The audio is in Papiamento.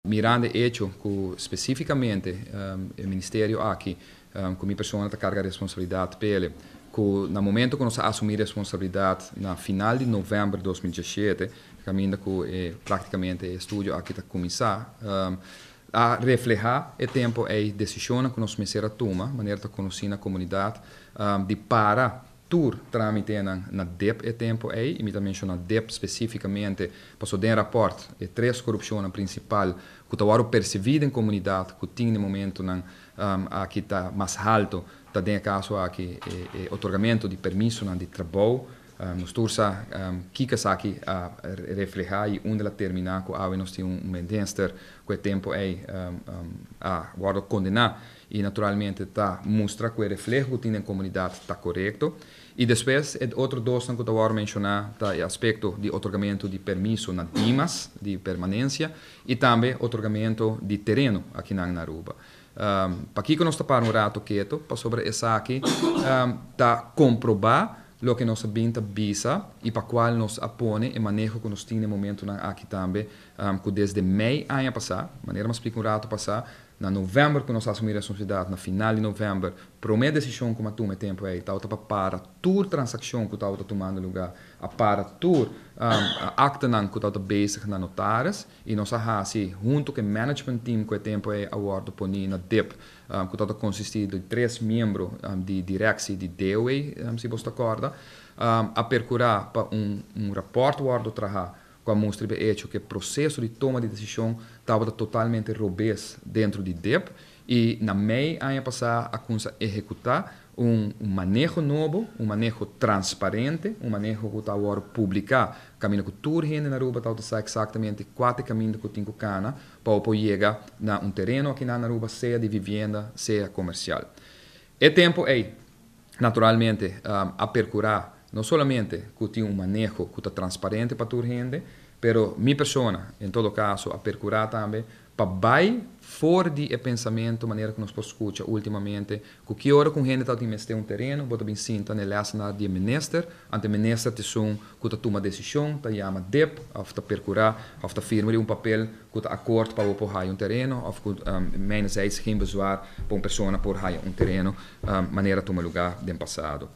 Mirando e hecho cu specificamente e ministerio aki, cu mi persona ta carga responsabilidad p'e, cu na momento cu nos a asumi responsabilidad na final di november di 2017, caminda cu practicamente e estudio aki ta cuminsa, a refleha e tempo e decision cu nos mester a tuma, manera ta conoci na comunidad, di para tur tramite na DIP e tempo ey, y mi ta menciona DIP specificamente, paso den rapport e tres corupcion principal cu ta percibi den comunidad, cu tin na momento nan aki ta mas halto, ta den caso aki e otorgamento di permiso di trabou. Nos tur sa kico esaki a refleha y unda el a termina, cu awe nos tin un minister cu e tempo ey a wordo condena y naturalmente ta mustra cu e refleho cu tin den comunidad ta corecto. Y despues, e otro dos cu ta menciona, ta e aspecto di otorgamento di permiso na dimas, di permanencia, y tambe otorgamento di tereno aki na Aruba. Pakico nos ta para un rato keto, pasobra esaki ta comproba loke nos a bin ta bisa y pa cual nos a pone e maneho cu nos tin na momento aki tambe, cu desde mei aña pasa, manera mi a splica un rato pasa, na november cu nos a asumi responsabilidad, na final di november, prome decision cu a tuma tempo ey, tabata pa para tur transaccion cu tabata tumando luga, a para tur actonan cu tabata bezig na notaris, y nos a hasi, hunto cu e management team cu e tempo ey a wordo poni na DIP, cu tabata consisti di tres miembro di directie di DOW, si bo ta corda, a percura pa un rapport wordo traha cu a mustra e hecho cu e proceso di toma di decision tabata totalmente robes dentro di DIP y na mei aña pasa a cuminsa ehecuta un maneho nobo, un maneho transparente, un maneho cu ta awor publica, caminda cu tur hende na Aruba ta sabi exactamente cua caminda cu tin cu cana pa por yega na un tereno aki na Aruba, sea di vivienda, sea comercial. E tempo ey, naturalmente, a percura no solamente cu tin un maneho cu ta transparente pa tur hende, pero mi persona, en todo caso, a percura tambe pa bay for di e pensamento, manera cu nos por scucha ultimamente, cu ki ora cu hende ta tin un tereno, bo ta bin sinta na les na di minister, anto minister ta esun cu ta tuma decision, ta yama DIP, of ta percura, of ta firma un papel cu ta akkoord pa por haya un tereno, of cu mijnerzijds geen bezwaar pa un persona por haya un tereno, manera a tuma luga den pasado.